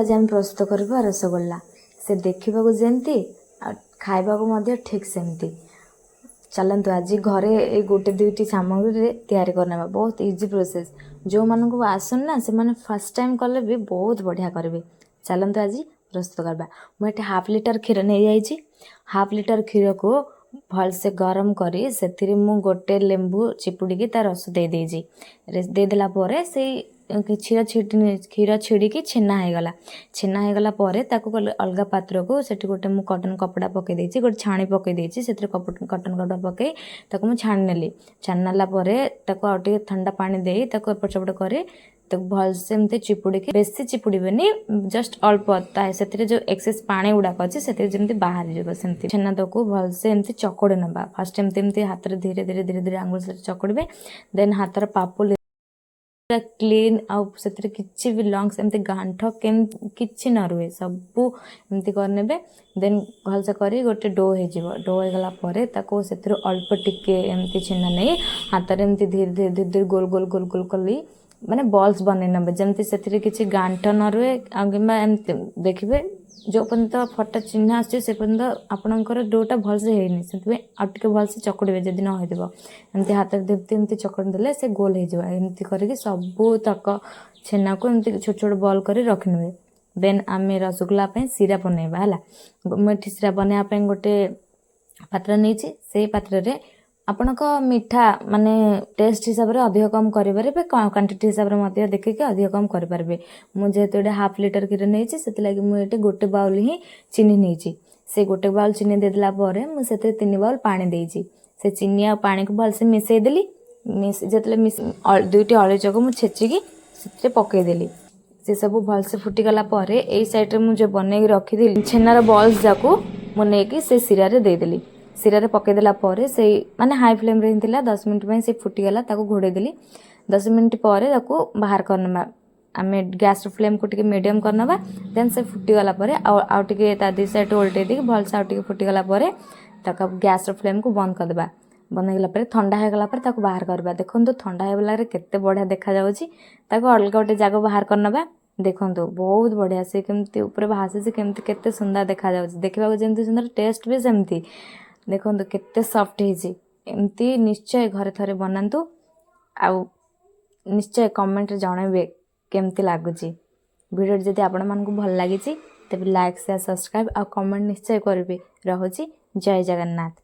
ଆଜି ଆମେ ପ୍ରସ୍ତୁତ କରିବା ରସଗୋଲା। ସେ ଦେଖିବାକୁ ଯେମିତି ଆଉ ଖାଇବାକୁ ମଧ୍ୟ ଠିକ୍ ସେମିତି। ଚାଲନ୍ତୁ, ଆଜି ଘରେ ଏଇ ଗୋଟେ ଦୁଇଟି ସାମଗ୍ରୀରେ ତିଆରି କରିନେବା। ବହୁତ ଇଜି ପ୍ରୋସେସ୍। ଯେଉଁମାନଙ୍କୁ ଆସୁନି ନା, ସେମାନେ ଫାର୍ଷ୍ଟ ଟାଇମ୍ କଲେ ବି ବହୁତ ବଢ଼ିଆ କରିବେ। ଚାଲନ୍ତୁ, ଆଜି ପ୍ରସ୍ତୁତ କରିବା। ମୁଁ ଏଠି ହାଫ୍ ଲିଟର କ୍ଷୀର ନେଇଯାଇଛି। ହାଫ୍ ଲିଟର କ୍ଷୀରକୁ ଭଲସେ ଗରମ କରି ସେଥିରେ ମୁଁ ଗୋଟେ ଲେମ୍ବୁ ଚିପୁଡ଼ିକି ତା ରସ ଦେଇଦେଇଛି। ଦେଇଦେଲା ପରେ ସେଇ କ୍ଷୀର ଛିଡ଼ିକି ଛେନା ହେଇଗଲା। ଛେନା ହେଇଗଲା ପରେ ତାକୁ ଅଲଗା ପାତ୍ରକୁ, ସେଠି ଗୋଟେ ମୁଁ କଟନ୍ କପଡ଼ା ପକାଇ ଦେଇଛି, ଗୋଟେ ଛାଣି ପକାଇ ଦେଇଛି। ସେଥିରେ କଟନ୍ କପଡ଼ା ପକାଇ ତାକୁ ମୁଁ ଛାଣି ନେଲି। ଛାଣି ନେଲା ପରେ ତାକୁ ଆଉ ଟିକେ ଥଣ୍ଡା ପାଣି ଦେଇ ତାକୁ ଏପଟ ସେପଟ କରି ତାକୁ ଭଲସେ ଏମିତି ଚିପୁଡ଼ିକି, ବେଶୀ ଚିପୁଡ଼ିବେନି, ଜଷ୍ଟ ଅଳ୍ପ, ତା ସେଥିରେ ଯେଉଁ ଏକ୍ସେସ୍ ପାଣି ଗୁଡ଼ାକ ଅଛି, ସେଥିରେ ଯେମିତି ବାହାରିଯିବ ସେମିତି ଛେନା ତାକୁ ଭଲସେ ଏମିତି ଚକଡ଼ି ନେବା। ଫାଷ୍ଟ ଏମିତି ଏମିତି ହାତରେ ଧୀରେ ଧୀରେ ଧୀରେ ଧୀରେ ଆଙ୍ଗୁଳି ସହିତ ଚକଡ଼ିବେ। ଦେନ୍ ହାତର ପାପୁଲି ପୁରା କ୍ଲିନ୍ ଆଉ ସେଥିରେ କିଛି ବି ଲମ୍ପସ୍, ଏମିତି ଗାଣ୍ଠ କିଛି ନ ରୁହେ, ସବୁ ଏମିତି କରିନେବେ। ଦେନ୍ ଭଲସେ କରି ଗୋଟେ do ହେଇଯିବ। Do ହେଇଗଲା ପରେ ତାକୁ ସେଥିରୁ ଅଳ୍ପ ଟିକେ ଏମିତି ଛେନା ନେଇ ହାତରେ ଏମିତି ଧୀରେ ଧୀରେ ଧୀରେ ଧୀରେ ଗୋଲ ଗୋଲ ଗୋଲ ଗୋଲ କରି, ମାନେ ବଲ୍ସ ବନେଇ ନେବେ, ଯେମିତି ସେଥିରେ କିଛି ଗାଣ୍ଠ ନ ରୁହେ। ଆଉ କିମ୍ବା ଏମିତି ଦେଖିବେ, ଯେଉଁ ପର୍ଯ୍ୟନ୍ତ ଫଟା ଚିହ୍ନ ଆସୁଛି, ସେ ପର୍ଯ୍ୟନ୍ତ ଆପଣଙ୍କର ଡୋଟା ଭଲସେ ହେଇନି। ସେଥିପାଇଁ ଆଉ ଟିକେ ଭଲସେ ଚକୁଡ଼ିବେ ଯଦି ନ ହେଇଥିବ। ଏମିତି ହାତରେ ଏମିତି ଏମିତି ଚକଡ଼ି ଦେଲେ ସେ ଗୋଲ ହେଇଯିବ। ଏମିତି କରିକି ସବୁ ତକ ଛେନାକୁ ଏମିତି ଛୋଟ ଛୋଟ ବଲ୍ କରି ରଖିନେବେ। ଦେନ୍ ଆମେ ରସଗୋଲା ପାଇଁ ଶିରା ବନେଇବା। ହେଲା, ମୁଁ ଏଠି ଶିରା ବନେଇବା ପାଇଁ ଗୋଟେ ପାତ୍ର ନେଇଛି। ସେଇ ପାତ୍ରରେ ଆପଣଙ୍କ ମିଠା, ମାନେ ଟେଷ୍ଟ ହିସାବରେ ଅଧିକ କମ୍ କରିପାରିବେ, କ୍ୱାଣ୍ଟିଟି ହିସାବରେ ମଧ୍ୟ ଦେଖିକି ଅଧିକ କମ୍ କରିପାରିବେ। ମୁଁ ଯେହେତୁ ଏଠି ହାଫ୍ ଲିଟର କ୍ଷୀର ନେଇଛି, ସେଥିଲାଗି ମୁଁ ଏଠି ଗୋଟେ ବାଉଲ୍ ହିଁ ଚିନି ନେଇଛି। ସେ ଗୋଟେ ବାଉଲ୍ ଚିନି ଦେଇଦେଲା ପରେ ମୁଁ ସେଥିରେ 3 ବାଉଲ୍ ପାଣି ଦେଇଛି। ସେ ଚିନି ଆଉ ପାଣିକୁ ଭଲସେ ମିଶାଇ ଦେଲି। ଯେତେବେଳେ ଦୁଇଟି ଅଳେଇଚକୁ ମୁଁ ଛେଚିକି ସେଥିରେ ପକାଇଦେଲି। ସେ ସବୁ ଭଲସେ ଫୁଟିଗଲା ପରେ ଏଇ ସାଇଡ଼୍ରେ ମୁଁ ଯେଉଁ ବନେଇକି ରଖିଥିଲି ଛେନାର ବଲ୍ସ ଯାକୁ ମୁଁ ନେଇକି ସେ ଶିରାରେ ଦେଇଦେଲି। ଶିରାରେ ପକାଇଦେଲା ପରେ ସେଇ ମାନେ ହାଇ ଫ୍ଲେମ୍ରେ ହିଁ ଥିଲା, 10 ମିନିଟ୍ ପାଇଁ ସେ ଫୁଟିଗଲା। ତାକୁ ଘୋଡ଼େଇ ଦେଲି। 10 ମିନିଟ୍ ପରେ ତାକୁ ବାହାର କରିନେବା। ଆମେ ଗ୍ୟାସ୍ର ଫ୍ଲେମ୍କୁ ଟିକେ ମିଡ଼ିୟମ୍ କରିନେବା। ଦେନ୍ ସେ ଫୁଟିଗଲା ପରେ ଆଉ ଆଉ ଟିକେ ତା ଦୁଇ ସାଇଡ଼୍ ଓଲଟେଇ ଦେଇକି ଭଲସେ ଆଉ ଟିକେ ଫୁଟିଗଲା ପରେ ତାକୁ ଗ୍ୟାସ୍ର ଫ୍ଲେମ୍କୁ ବନ୍ଦ କରିଦେବା। ବନ୍ଦ ହେଇଗଲା ପରେ, ଥଣ୍ଡା ହେଇଗଲା ପରେ ତାକୁ ବାହାର କରିବା। ଦେଖନ୍ତୁ, ଥଣ୍ଡା ହେଇଗଲା କେତେ ବଢ଼ିଆ ଦେଖାଯାଉଛି। ତାକୁ ଅଲଗା ଗୋଟେ ଜାଗା ବାହାର କରିନେବା। ଦେଖନ୍ତୁ, ବହୁତ ବଢ଼ିଆ ସେ କେମିତି ଉପରେ ଭାସିଛି, କେମିତି କେତେ ସୁନ୍ଦର ଦେଖାଯାଉଛି। ଦେଖିବାକୁ ଯେମିତି ସୁନ୍ଦର, ଟେଷ୍ଟ ବି ସେମିତି। ଦେଖନ୍ତୁ, କେତେ ସଫ୍ଟ ହେଇଛି। ଏମିତି ନିଶ୍ଚୟ ଘରେ ଥରେ ବନାନ୍ତୁ ଆଉ ନିଶ୍ଚୟ କମେଣ୍ଟରେ ଜଣାଇବେ କେମିତି ଲାଗୁଛି। ଭିଡ଼ିଓଟି ଯଦି ଆପଣମାନଙ୍କୁ ଭଲ ଲାଗିଛି, ତେବେ ଲାଇକ୍, ସେୟାର, ସବସ୍କ୍ରାଇବ୍ ଆଉ କମେଣ୍ଟ ନିଶ୍ଚୟ କରିବେ। ରହୁଛି, ଜୟ ଜଗନ୍ନାଥ।